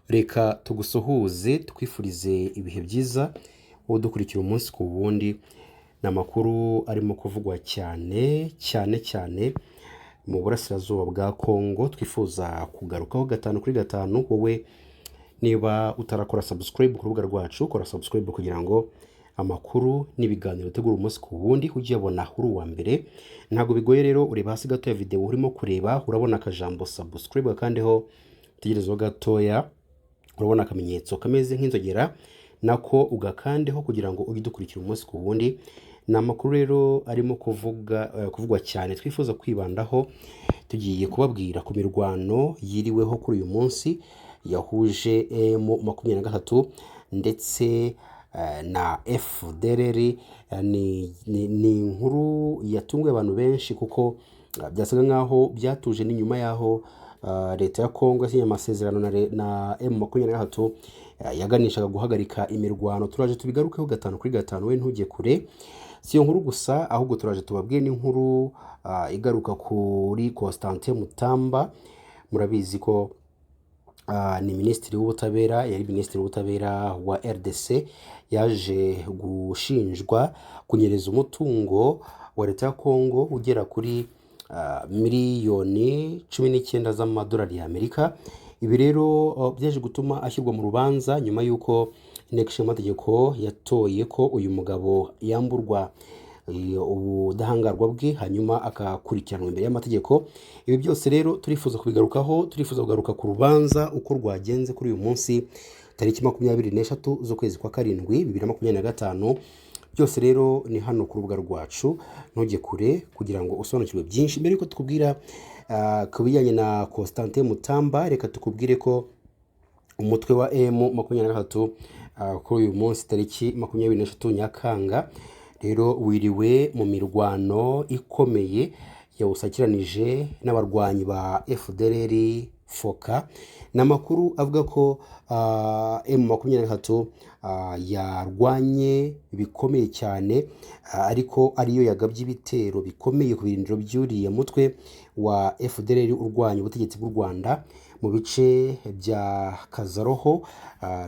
Reka tugusuhuze, twifurize ibihe byiza, wowe udukurikira umunsi ku wundi. Ni amakuru arimo kuvugwa cyane cyane cyane mu burasirazuba bwa Kongo, twifuza kugarukaho gatanu kuri gatanu. Wowe niba utarakora subscribe ku rubuga rwacu, kora subscribe kugira ngo amakuru n'ibiganiro utegura umunsi ku wundi ujye uyabona uri uwa mbere. Ntabwo bigoye rero, ureba hasi gato ya videwo urimo kureba, urabona akajambo subscribe, kandiho utegerezeho gatoya, urabona akamenyetso kameze nk'inzogera, nako ugakandeho kugira ngo ujye udukurikira umunsi ku wundi. Ni amakuru rero arimo kuvugwa cyane twifuza kwibandaho. Tugiye kubabwira ku mirwano yiriweho kuri uyu munsi yahuje M23 ndetse na FDLR. Ni inkuru yatunguye abantu benshi kuko byasaga nkaho byatuje. Ni nyuma y'aho leta ya Kongo yasinye amasezerano na M23 yaganishaga guhagarika imirwano. Turaje tubigarukeho gatanu kuri gatanu, we ntujye kure. Si iyo nkuru gusa, ahubwo turaje tubabwire n'inkuru igaruka kuri Constantin Mutamba. Murabizi ko ni minisitiri w'ubutabera, yari minisitiri w'ubutabera wa RDC, yaje gushinjwa kunyereza umutungo wa leta ya Kongo ugera kuri miliyoni 19 z'amadolari y'Amerika. Ibi rero byaje gutuma ashyirwa mu rubanza nyuma y'uko inteko ishinga amategeko yatoye ko uyu mugabo yamburwa ubudahangarwa bwe, hanyuma akakurikiranwa imbere y'amategeko. Ibi byose rero turifuza kubigarukaho, turifuza kugaruka ku rubanza uko rwagenze kuri uyu munsi tariki 23 z'ukwezi kwa karindwi 2025. Byose rero ni hano ku rubuga rwacu, ntujye kure kugira ngo usobanukirwe byinshi. Mbere yuko tukubwira ku bijyanye na Constantin Mutamba, reka tukubwire ko umutwe wa M23 kuri uyu munsi tariki 23 Nyakanga rero wiriwe mu mirwano ikomeye yawusakiranije n'abarwanyi ba FDLR FOCA. Ni amakuru avuga ko M23 yarwanye bikomeye cyane, ariko ariyo yagabye ibitero bikomeye ku birindiro by'uriya mutwe wa FDLR urwanya ubutegetsi bw'u Rwanda mu bice bya Kazaroho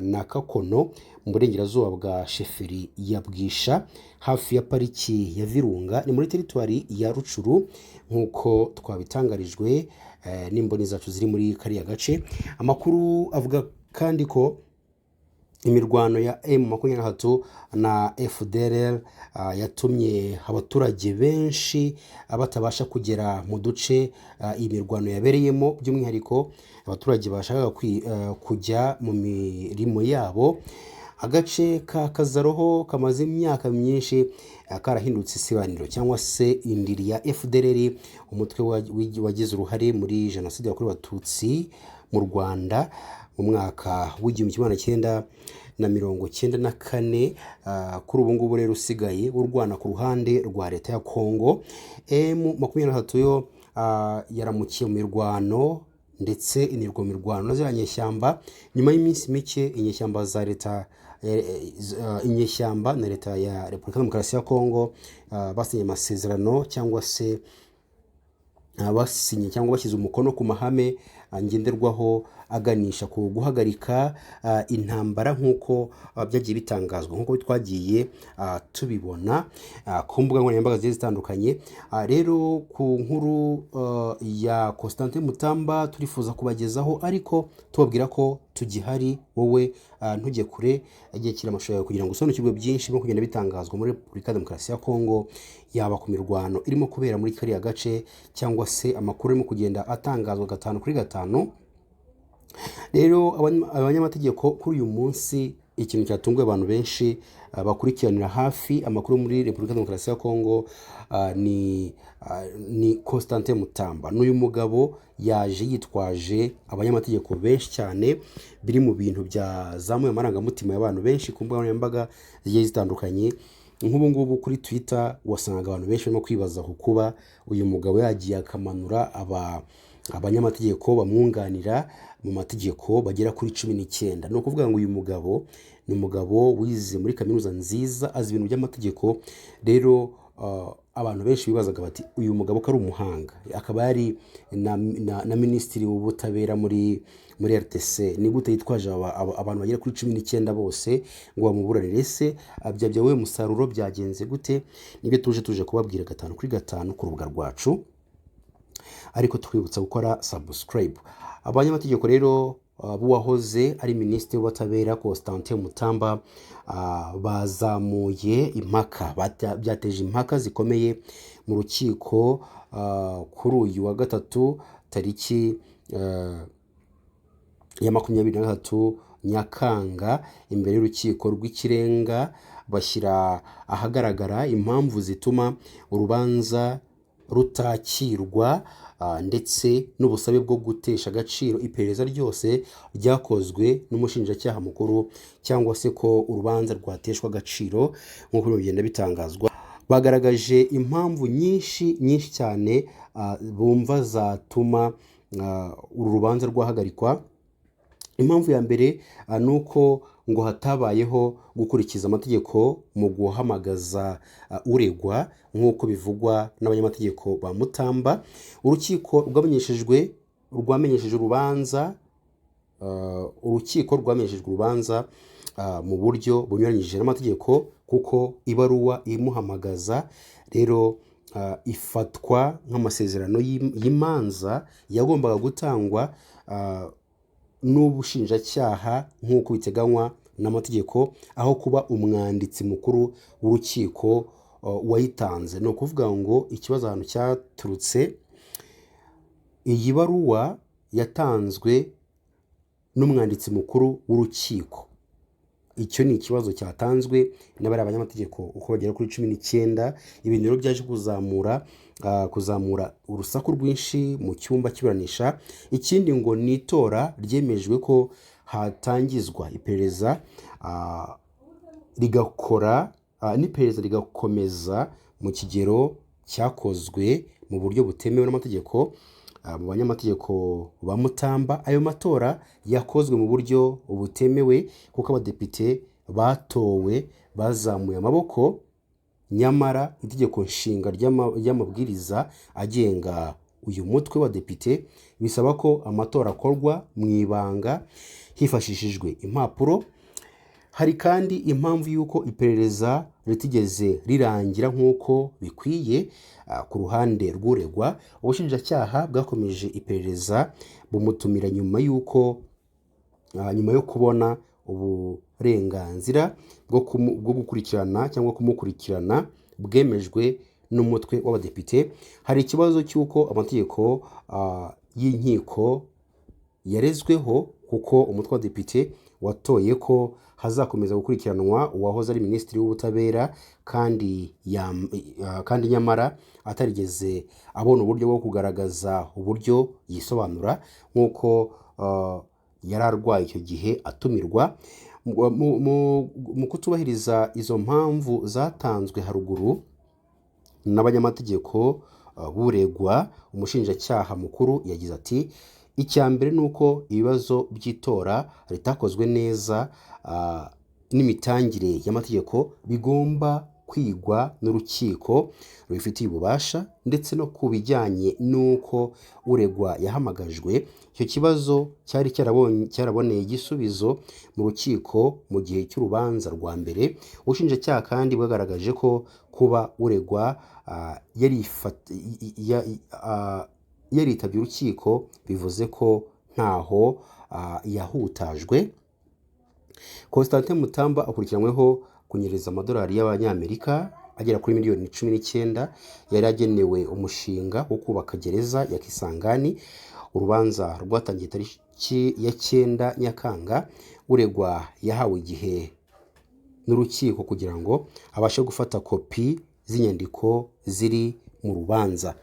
na Kakono mu burengerazuba bwa sheferi ya Bwisha, hafi ya pariki ya Virunga, ni muri teritwari ya Rucuru, nk'uko twabitangarijwe n'imboni zacu ziri muri kariya gace. Amakuru avuga kandi ko imirwano ya M23 na FDLR yatumye abaturage benshi batabasha kugera mu duce iyi mirwano yabereyemo, by'umwihariko abaturage bashakaga kujya mu mirimo yabo. Agace ka Kazaroho kamaze imyaka myinshi karahindutse isibaniro cyangwa se indiri ya FDLR, umutwe wagize uruhare muri jenoside yakorewe Abatutsi mu Rwanda mu mwaka w'1994. Kuri ubu ngubu rero usigaye urwana ku ruhande rwa leta ya Kongo. M23 yo yaramukiye mu mirwano ndetse inirwa mu mirwano na ziriya nyeshyamba. Nyuma y'iminsi mike inyeshyamba za leta, inyeshyamba na leta ya Repubulika Demokarasi ya Kongo basinye amasezerano cyangwa se basinye cyangwa bashyize umukono ku mahame ngenderwaho aganisha ku guhagarika intambara, nk'uko byagiye bitangazwa, nk'uko twagiye tubibona ku mbuga nkoranyambaga zigiye zitandukanye. Rero ku nkuru ya Constantin Mutamba turifuza kubagezaho, ariko tubabwira ko tugihari. Wowe ntujye kure, igihe amashusho yawe kugira ngo usobanukirwe byinshi birimo kugenda bitangazwa muri Repubulika ya Demokarasi ya Kongo, yaba ku mirwano irimo kubera muri kariya gace cyangwa se amakuru arimo kugenda atangazwa gatanu kuri gatanu. Rero abanyamategeko kuri uyu munsi, ikintu cyatunguye abantu benshi bakurikiranira hafi amakuru muri Repubulika ya Demokarasi ya Kongo ni Constantin Mutamba. N'uyu mugabo yaje yitwaje abanyamategeko benshi cyane, biri mu bintu byazamuye amarangamutima y'abantu benshi ku mbuga nkoranyambaga zigiye zitandukanye. Nk'ubu ngubu kuri Twitter wasangaga abantu benshi barimo kwibaza ku kuba uyu mugabo yagiye akamanura abanyamategeko bamwunganira mu mategeko bagera kuri 19. Ni ukuvuga ngo uyu mugabo ni umugabo wize muri kaminuza nziza, azi ibintu by'amategeko. Rero abantu benshi bibazaga bati: "Uyu mugabo ko ari umuhanga, akaba yari na minisitiri w'ubutabera muri muri RTC? Ni gute yitwaje abantu bagera kuri 19 bose ngo bamuburanire? Ese byabyaye uwuhe musaruro? Byagenze gute? Nibyo tuje kubabwira gatanu kuri gatanu ku rubuga rwacu, ariko twibutsa gukora subscribe. Abanyamategeko rero b'uwahoze ari minisitiri w'ubutabera Constantin Mutamba bazamuye impaka, byateje impaka zikomeye mu rukiko kuri uyu wa gatatu tariki ya 23 Nyakanga imbere y'urukiko rw'ikirenga, bashyira ahagaragara impamvu zituma urubanza rutakirwa ndetse n'ubusabe bwo gutesha agaciro iperereza ryose ryakozwe n'umushinjacyaha mukuru, cyangwa se ko urubanza rwateshwa agaciro nk'uko bigenda bitangazwa. Bagaragaje impamvu nyinshi nyinshi cyane bumva zatuma uru rubanza rwahagarikwa. Impamvu ya mbere ni uko ngo hatabayeho gukurikiza amategeko mu guhamagaza uregwa nk'uko bivugwa n'abanyamategeko ba Mutamba. Urukiko rwamenyesheje urubanza urukiko rwamenyeshejwe urubanza mu buryo bunyuranyije n'amategeko, kuko ibaruwa imuhamagaza rero ifatwa nk'amasezerano y'imanza yagombaga gutangwa n'ubushinjacyaha nk'uko biteganywa n'amategeko, aho kuba umwanditsi mukuru w'urukiko wayitanze. Ni ukuvuga ngo ikibazo ahantu cyaturutse, iyi baruwa yatanzwe n'umwanditsi mukuru w'urukiko. Icyo ni ikibazo cyatanzwe n'abari abanyamategeko uko bagera kuri 19. Ibintu rero byaje kuzamura urusaku rwinshi mu cyumba cy'iburanisha. Ikindi ngo ni itora ryemejwe ko hatangizwa iperereza rigakora n'iperereza rigakomeza mu kigero cyakozwe mu buryo butemewe n'amategeko. Mu banyamategeko ba Mutamba, ayo matora yakozwe mu buryo butemewe kuko abadepite batowe bazamuye amaboko, nyamara itegeko nshinga ry'amabwiriza agenga uyu mutwe w'abadepite bisaba ko amatora akorwa mu ibanga hifashishijwe impapuro. Hari kandi impamvu y'uko iperereza ritigeze rirangira nk'uko bikwiye ku ruhande rw'uregwa. Ubushinjacyaha bwakomeje iperereza bumutumira nyuma y'uko nyuma yo kubona uburenganzira bwo gukurikirana cyangwa kumukurikirana bwemejwe n'umutwe w'abadepite. Hari ikibazo cy'uko amategeko y'inkiko yarezweho, kuko umutwe w'abadepite watoye ko hazakomeza gukurikiranwa uwahoze ari minisitiri w'ubutabera kandi nyamara atarigeze abona uburyo bwo kugaragaza uburyo yisobanura nk'uko yari arwaye icyo gihe atumirwa. Mu kutubahiriza izo mpamvu zatanzwe haruguru n'abanyamategeko buregwa, umushinjacyaha mukuru yagize ati: icya mbere ni uko ibibazo by'itora ritakozwe neza n'imitangire y'amategeko bigomba kwigwa n'urukiko rubifitiye ububasha, ndetse no ku bijyanye n'uko uregwa yahamagajwe. Icyo kibazo cyari cyaraboneye igisubizo mu rukiko mu gihe cy'urubanza rwa mbere. Ubushinjacyaha kandi bwagaragaje ko kuba uregwa yaritabye urukiko bivuze ko ntaho yahutajwe. Constantin Mutamba akurikiranyweho kunyereza amadolari y'abanyamerika agera kuri miliyoni 19 yari agenewe umushinga wo kubaka gereza ya Kisangani. Urubanza rwatangiye tariki ya 9 Nyakanga. Uregwa yahawe igihe n'urukiko kugira ngo abashe gufata kopi z'inyandiko ziri mu rubanza.